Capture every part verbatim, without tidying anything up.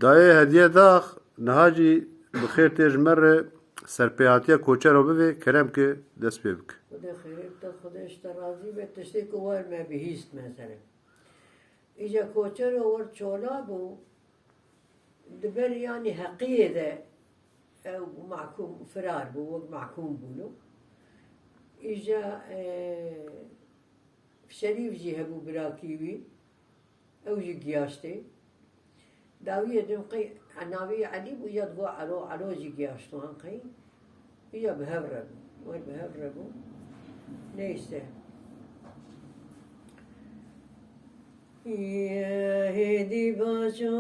Dayê Hediye Dax, niha jî bi xêr tê ji me re, serpêhatiya koçero bivê, kerem ki dest pê bike. Xwedê xêrê bide, Xwedê ji te razî be, tiştê ku wer me bihîst mesela. Îca koçero wer çola bû, di ber yanî heqiyê de ew mahkûm, firar bû, wek mahkûm bûno. Îca, e, Şerîf jî hebû birakî wî, ew jî giyaştê. Dawiyê din qey navê Elî bû ya digot Elo, Elo jî giyaşt wan qey. Îja bi hev re bû. Wer bi hev re bû. Neyse. Hêdî bajo,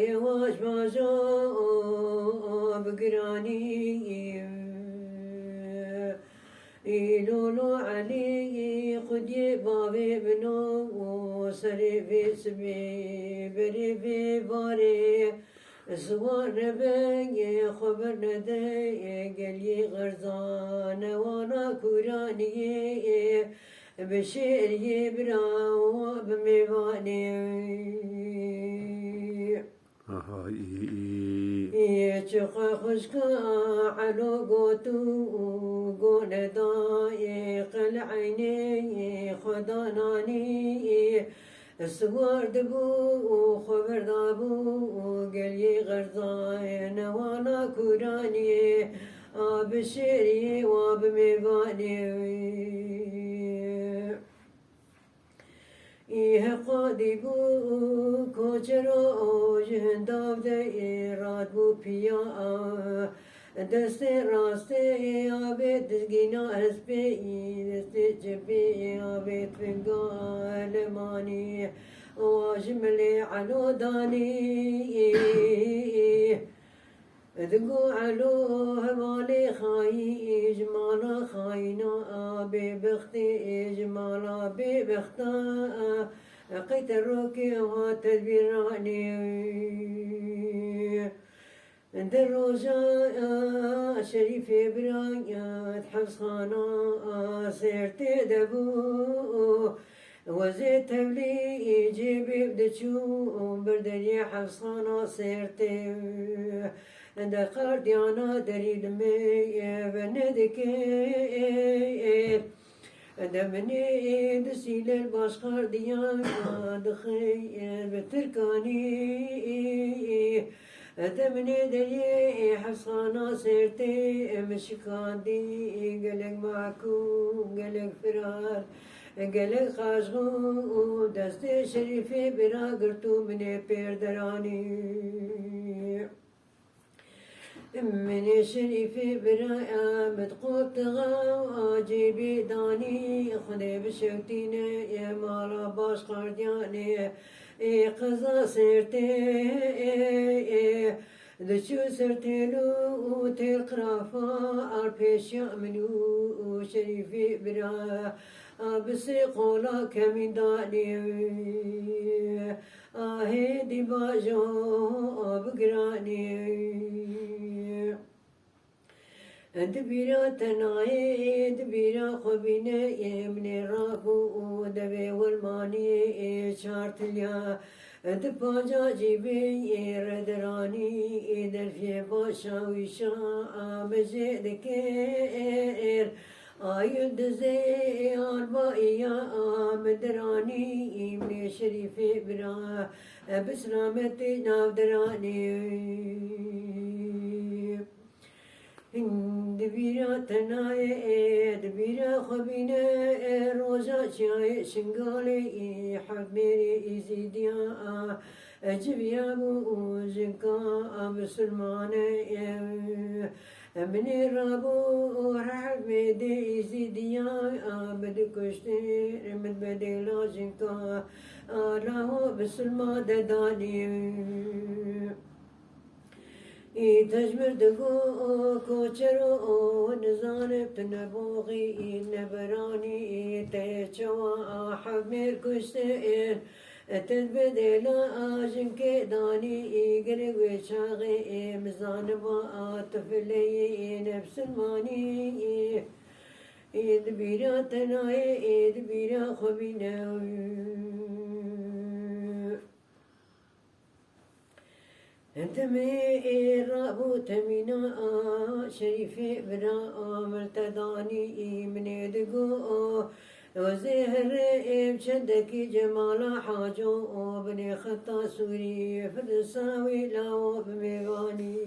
yewaş bajo, bi giranî. Îlolo Elî, xwediyê bavê min o, serê vê sibê, berê vê varê, siwar nebe, xwe bernede, geliyê xerzane wana kûraniyê, bi şêriyê bira wa bi mêvanê. Aha, î, î. Yê çiqe xwişka Elo got û got nedayê qel eynê xwe dananî. Siwar dibû û xwe berdabû geliyê xerzayê newana kûraniyê a bi şêriyê wa bi mêvanê. Î heqa dîbû koçero ji hindav de ê radbû piya. Destê rastê avê dizgîna hespê, destê çepê avê tfinga lemanî. Wa ji milê Elo danî. Digo Elo hevalê xayî ji mala xayîna a bêbextê ji mala bêbexta qey te rokê wa tedbîranê. Di roja Şerîfê bira di hevsxana Sêrtê de bû. Wezê tevlî cêbê diçû ber deriyê hevsxana Sêrtê. De qardiyana derî limê venedike. De minê di sîler baş qardiyan dixê bi tirkanî. De minê deriyê hevsxana Sêrtê min şikandî, gelek mahkûm, gelek firar, gelek qaşxû û destê Şerîfê bira girt û minê pêr deranî. Minê Şerîfê bira min qoltixa acîbî danî, Xwedê bişewtîne mala baş qardiyanê. Ê qeza Sêrtê, ê, ê, diçû ser têlû û têl qirafa, ar pêşiya min û, û Şerîfê bira, a bi sê qola kemîn danê. Ahê dî bajo, a bi giranê. Di bîra te nayê, di bîra xwe bîne, ê minê rabû û devê wir maniyê, ê çar tiliya, di paca cîbê, ê re deranî, ê derfiyê başa wîşa, a min jê dike êr, a yul dizê, ê arba, ê ya, a min deranî, ê minê Şerîfê bira, e bi silametê nav deranê. Di bîra te nayê, ê, di bîra xwe bîne, ê, roja çiyayê Şingalê, ê, hevmêrê Êzîdiya, a, e, civiyabû û jinka, a, misilmane, ê, e, minê rabû û hevmêdê Êzîdiya, a, min dikuştê, min bedêla jinka, a, laho misilma de danê. Î tejmir digo, o koçero, o nizane, tu ne boxî, î ne beranî, î te çawa a hevmêr kuştin, e, te bi dêla a jinkê danî, î gerek wê çaxê, ê mizaniba a tifileyî, ê ne bisilmanî, î, î di bîra te nayê, ê di bîra xwe bîne. Timê ê rabû temîna a, Şerîfê bira a, min te danî, minê digo, wezê here ê çendekî Cemala Haco, binê xeta Sûrî, Firdewsa wî lawo bi mêvanî.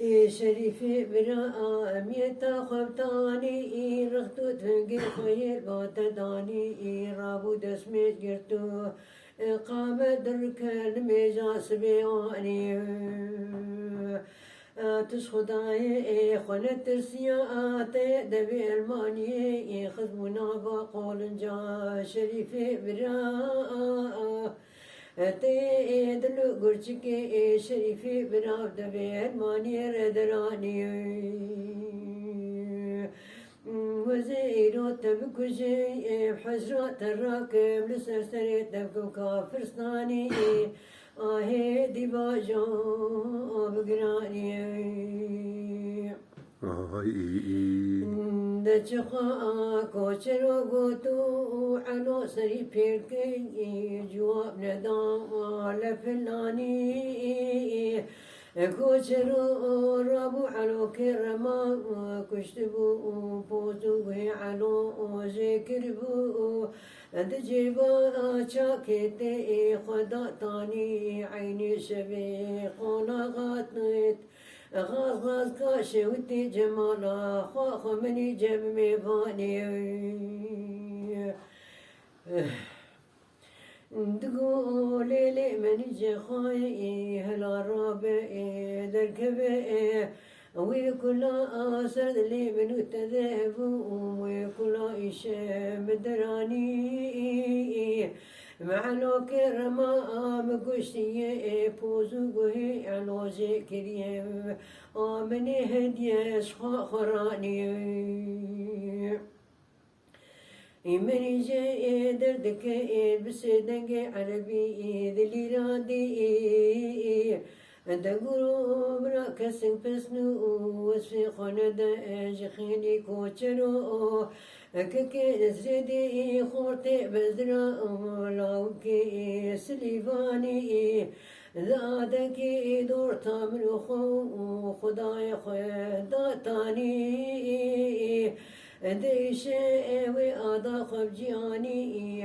Ê Şerîfê bira a, emiyeta xwe bi tanî, rexto tengê xwe yê ba te danî, rabû destmêj girto, Qame dirke nimêja sibê anî. Tu ji Xwedayê ê xwe netirsiya, te devê Elmaniyê ê xizbû nava qolinca Şerîfê bira. Te ê dil û gurçikê ê Şerîfê bira devê Elmaniyê re deranî. Wezê îro te bikujê, ê, hicra te rakim, li ser serê te bikim kafirstanî, ê, ahê dîvajo bigiranî. Ay, ê, ê. De çiqa koçero got û elo serî pêrkey, ê, cewab neda le filanî, ê, Koçero rabû elokê rema, kuştibû û poz û guhê elo jê kiribû. Di cêba çakê tê ê xwe da tanî, eynê şevê qonaxa têt. Xaz xaz ka şewitê cemala xwe, xwe minî cem mêvanê. Digo lêlê menî cexayê, hela rabe, derkeve, wê kula ser dilê min û te de hebû, wê kula îşe min deranî. Me'lo kerema min goştiye, poz û guhê elo jê kiriye, a minê hediye ji xwe xweranî. Ê menî jê ê derdike ê bi sê dengê erebî ê di lîra dê ê. De guro bira kesek pesnû û wesfê xwe nede ji xêlî koçero. Kekê Nesrêdî ê xortê Bezra û lawikê ê Silîvanî ê. Di adekê ê dorta min û xwe û Xwedayê xwe da tanî. Di îşê wê ada xwe bi cîhanî,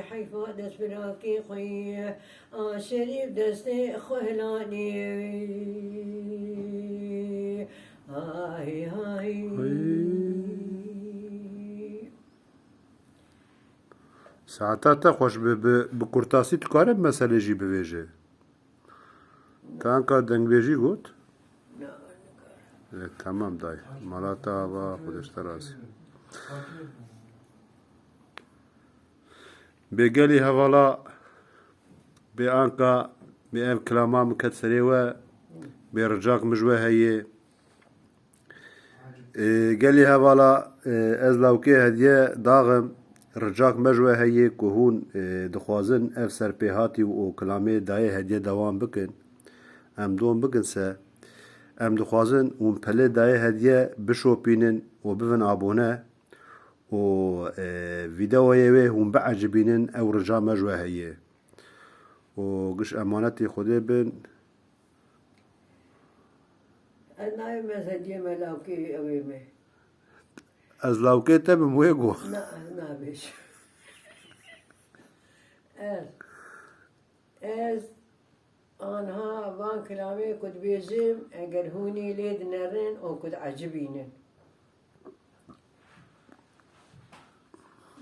heyfa destfirakê xwe yê a şerîf destê xwe hilanî. Hay hay. Saeta te xweş be, bi, bi kurtasî tu kare meselê jî bivêje. Te anka dengbêjî got? Na, nikare. E, temam dayê. Mala te ava, Xwedê ji te razî. Bê gelî hevala, bê anka, bê ev kilama min ket serê we, bê ricak min ji we heye. Ê, gelî hevala, ê, ez lawkê hediye daxim, ricak me ji we heye ku hûn, ê, dixwazin ev serpêhatî û kilamê dayê hediye dewam bikin. Em dom bikin se. Em dixwazin hûn pelê dayê hediye bişopînin û bibin abone û, ê, vîdeoyê wê hûn biecibînin, ew rica me ji we heye. Û giş emanetê Xwedê bin. Ez nayêm, ez hediyê me lawkê ew ê me. Ez lawkê te bim wê got. Na, ez nabêjim. Ez, ez anha van kilamê ku dibêjim, eger hûn ê lê dinerin û ku diecibînin.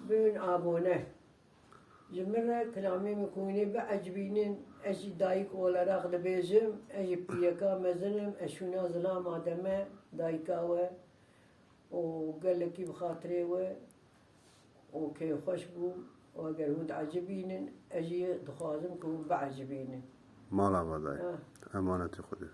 Bibin abone. Ji min re kilamê min ku hûn ê biecibînin, ez jî dayik olarak dibêjim, ez jî pîreka mezin im, ez şûna zilama de me, dayika we û gelekî bi xatirê we û kêfxweş bûm û eger hûn diecibînin, ez jî dixwazim ku hûn biecibînin. Mala me dayê. Ha. Emanetê Xwedê.